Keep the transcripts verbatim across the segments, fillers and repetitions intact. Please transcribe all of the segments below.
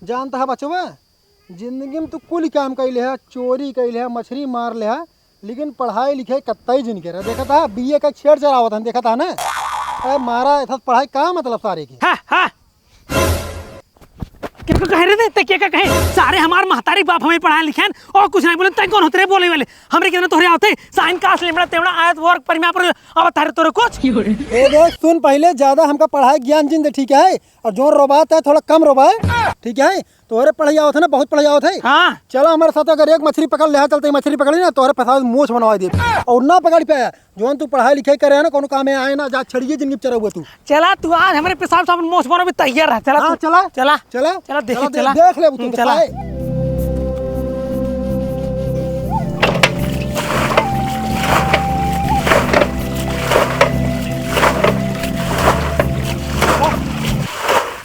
जानत ह बचवा, जिंदगी में तू कुल काम कइ लेहा, चोरी कइ लेहा, मछरी मार लेहा, लेकिन पढ़ाई लिखाई कत्तई जिन केरा। देखत ह, बीए क छेड़ चलावत हन, देखत ह ना? अरे मारा, एथा पढ़ाई का मतलब सारे की? हाँ, हाँ। केका कहे रे ते, ते केका कहे? सारे हमार महतारी बाप हमें पढ़ाए लिखाएन और कुछ नहीं बोले, तै कौन होत रे बोले वाले? हमरे कितना तोहरे आवत है, साइन कास लेमड़ा तेमड़ा आयत वर्ग परिमा पर आवत तारे तोरे कुछ? ए देख, सुन पहिले, ज्यादा हमका पढ़ाई ज्ञान जिन दे, ठीक है? और जोन रोबात है, थोड़ा कम रोबाए, ठीक है? तोहरे पढ़ाई आवत है ना, बहुत पढ़ाई आवत है। हाँ। चला हमारे साथ, अगर एक मछरी पकड़ लेहा, चलते ही मछरी पकड़ी ना, तोहरे फसावे मोछ बनवा दे। और ना पकड़ पाया, जौन तू पढ़ाई लिखाई करे है ना, कौनो काम में आए ना, जा छड़िए जिंदगी में चरउबे तू। चला तू आज हमरे पेशाब साबुन मोछ बनो भी तैयार है। चला हाँ, तू। चला। चला। चला। चला, देख, चला, दे-, चला। देख ले तू हम्म, तो चला। साए।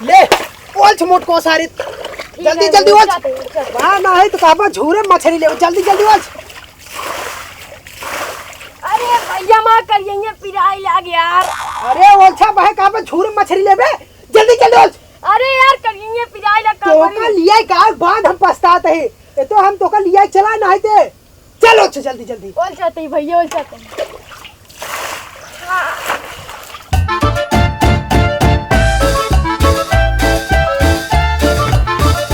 ले, ओल्छ मोट को सारी। जल्दी, है, जल्दी ओल्छ। ओल्छ, ओल्छ। वाह, ना है तो कहबा झूरे मछरी ले, जल्दी, जल्दी ओल्छ। अरे भैया, माँ करिए पिराई लाग यार। अरे ओल्छा बहे, कहबा झूरे मछरी लेबे, जल्दी, जल्दी ओल्छ। अरे यार, करिए पिराई लाग का तोका करी? लिया का बाद हम पछतात है। ये तो हम तोका लिया चला ना है ते। चलो, अच्छा, जल्दी, जल्दी। ओल चाहते ही भैया, ओल चाहते ही।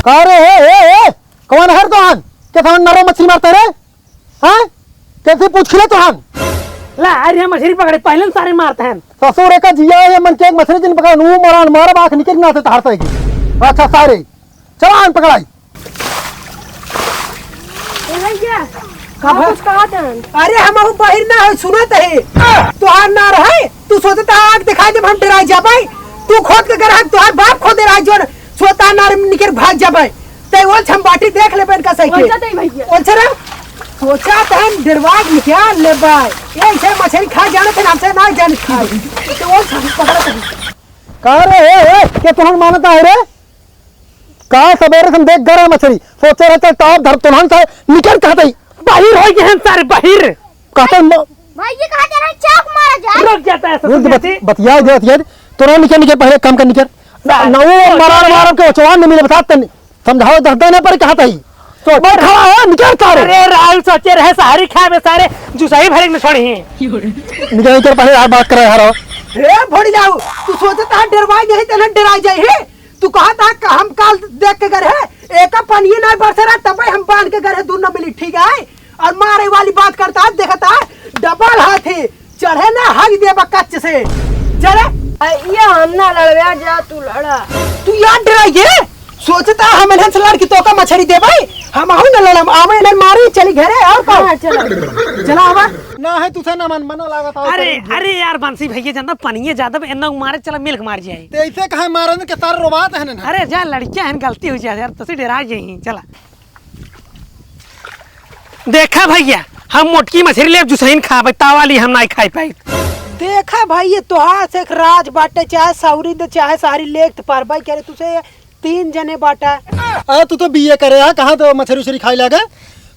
का रे, ए, ए, ए, कौन हर तोहन? के तोहन नरो मछली मारते रे? हाँ? कैसे पूछ खिले तोहन? ला, अरे हम मछली पकड़े, पहले न सारे मारते हैं। ससुर एक जिया है, मन के एक मछली जिन पकड़न, वो मरान मारब आँख निकल ना से तहार से की। अच्छा, सारे। चला आन पकड़ाई। ए भैया, का हम भा-, कुछ कहत हन। अरे हम अहू बहिर ना है, सुनत है। तोहार नार है, तू सोचत है आग दिखाई देब हम डेराइ जाबै। तू खोद के गरहक, तोहार बाप खोदे रहा जोन सोता नार निकर भाग जाबै। ते ओल छम बाटी देख लेबे इनका सही के। ओल छा दे भैया। ओल छा रे, सोचा त हम डेरवा के निकाल लेबै। ये इसे मछली खा जाने थे, हमसे ना जाने खाए। तो ओल छम पकड़त है। का रे, ए, ए, के तोहन मानता है रे? का सबेरे से हम देख गरह मछरी, सोचे रहते ताप धर तुरंत है, निकल कहते ही। बाहिर होइ गए हैं सारे, बाहिर। कहते म- भाई, ये कहा जा रहा है, चाक मारा जाए। रुक जाता है रुक ससुर बत-, जी। बतिया दे, बतिया दे। तुरंत निकल, निकल, पहले काम कर, निकल। ना, ना, वो मारा, मारा के ओचवान नहीं मिले, बता तनी। समझाओ, दस दिन पर कहते ही। तो मैं खड़ा है, निकल सारे। अरे राहुल, सोचे रहे सारी खाए में सारे जुसाई भरे में छोड़ी हैं। निकल, निकल, पहले आप बात कर रहे हैं, हरो। ए, भोड़ी लाऊ, तू सोचता है डेरवाई नहीं, तेने डेराई जाए है। तू कहत ह कि हम काल देख के गए है, एका पनिये नाहीं बरसे रहा, तबे हम बांध के गए है, दूर न मिली, ठीक है? और मारे वाली बात करता है, देखता है, डबल हाथ है, चढ़े ना, हग देबा कच्च से, चढ़े। आ, ये हम ना लड़वे, जा तू लड़ा। तू यार डराइए, सोचता हम इन्हन से लड़ के तोका मछरी देबै, हम आहू न लड़म, आवे इन्हन मारे, चली घरे, और का? हाँ, चलो। चला आवा। ना है, तुझे ना मन, मना लागत है, अरे, करेंगे। अरे यार, बंसी भैया, जानता, पनिये ज्यादा बा, एन्ना मारे, चला, मिल्क मार जाए। ते ऐसे कहे मारन के सारे रोबात है ना। अरे जा, लड़कियां हैं, गलती हो जाए यार, तसे डेरा जाई, चला। देखा भैया, हम मोटकी मछली लेब, जुसहीन खाबे, तावाली हम नाई खाई पाई। देखा भाई, ये तोहार से एक राज बाटे, चाहे सौरी दे, चाहे सारी लेख त पार भाई, कह रहे तुझे तीन जने बाटा। अरे तू तो बीए करे हा, कहाँ तो मछरी उछरी खाई लागे?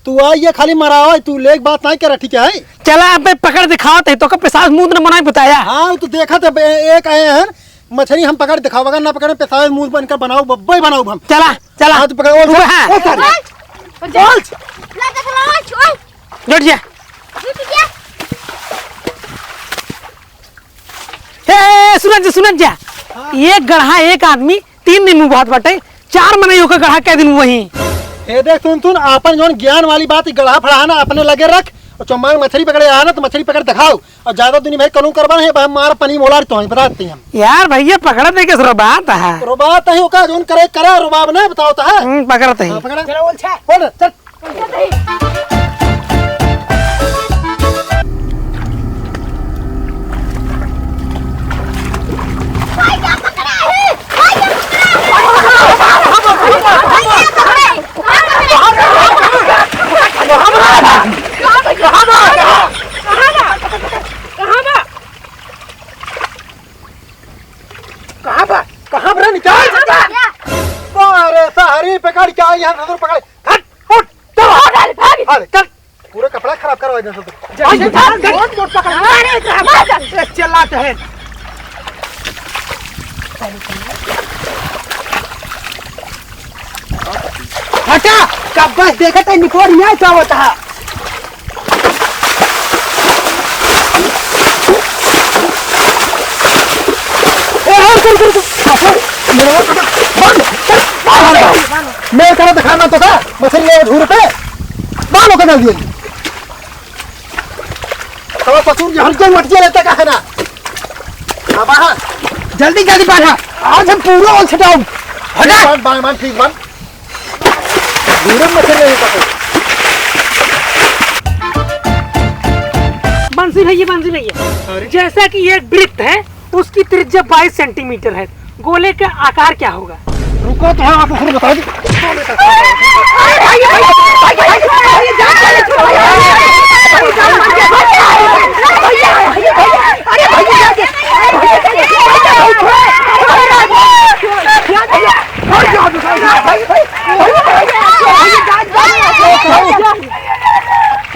तू आ ये खाली मरावा, तू लेक बात नाहीं करा, ठीक है? चला, अब मैं पकड़ दिखावत है, तोका पेशाब मुंह न बनाए बताया। हाँ, तू देखत है, बे-, एक आए हैं, मछरी हम पकड़ दिखावा, अगर ना पकड़े, पेशाब मुंह बनकर बनाओ, बब्बे बनाओ हम। चला, चला। हाँ, तू पकड़, ओल, तू हाँ। ओल, ओल। ला, देख लो, ओल। जुट जा। जुट जा। ए, ए, ए, सुनत जा, सुनत जा। हाँ। एक गड़हा, एक आदमी, तीन दिन मुँह बात बाटे, चार मनई ओकर गड़हा कै दिन वही। ए देख, सुन, सुन, आपन जौन ज्ञान वाली बात, ई गड़हा फड़हा ना अपने लगे रख, और चौमांग मछरी पकड़े आना, तो मछरी पकड़ दिखाओ, और ज्यादा दुनिया भर कनू करबा नहीं, मार पनी मोलार तो ही, बता देते हैं हम। यार भैया, पकड़ दे के रोबात है। रोबात है, ओका जौन करे, करे, रोबाब ना बताओ तो है। हम्म, पकड़ते हैं। हाँ, पकड़ा। चलो, बोल, छे। बोल, चल। कहाँ बा? कहाँ बा? निकाल। कहाँ बा? अरे, सहरी पकड़ के आई है, ससुर पकड़। हट, उठ, चल। भाग, भाग। अरे, चल। पूरा कपड़ा खराब करवा दे ससुर। जा, जा, जा, जा। मोट, मोट पकड़। अरे, मार दे। ए, चिल्लाते हैं। बेटा, कब बस देखा था, निपोर नहीं आया, क्या होता है? ए, और कर, कर, कर, कर, मेरे को तो बंद, बंद, बंद। मैं करा दिखा ना तो का, मछली ले धूर पे, बालों के डाल दिए। तो ससुर जी, हम क्या मटिया लेता का है ना? अब हाँ, जल्दी, जल्दी बांधा, आज हम पूरा ओल छटाऊं। हटा। ठीक बात, बांध, बांध, ठीक बात। धूर में मछली नहीं पकड़। बंसी भैया, बंसी भैया, अरे। जैसा कि ये एक वृत्त है, उसकी त्रिज्या बाईस सेंटीमीटर है, गोले का आकार क्या होगा? रुको, तो हम आपको खुद बता दें।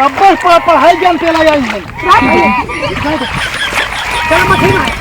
अब बस पढ़ाई ज्ञान पे लगा। चल मछली मार।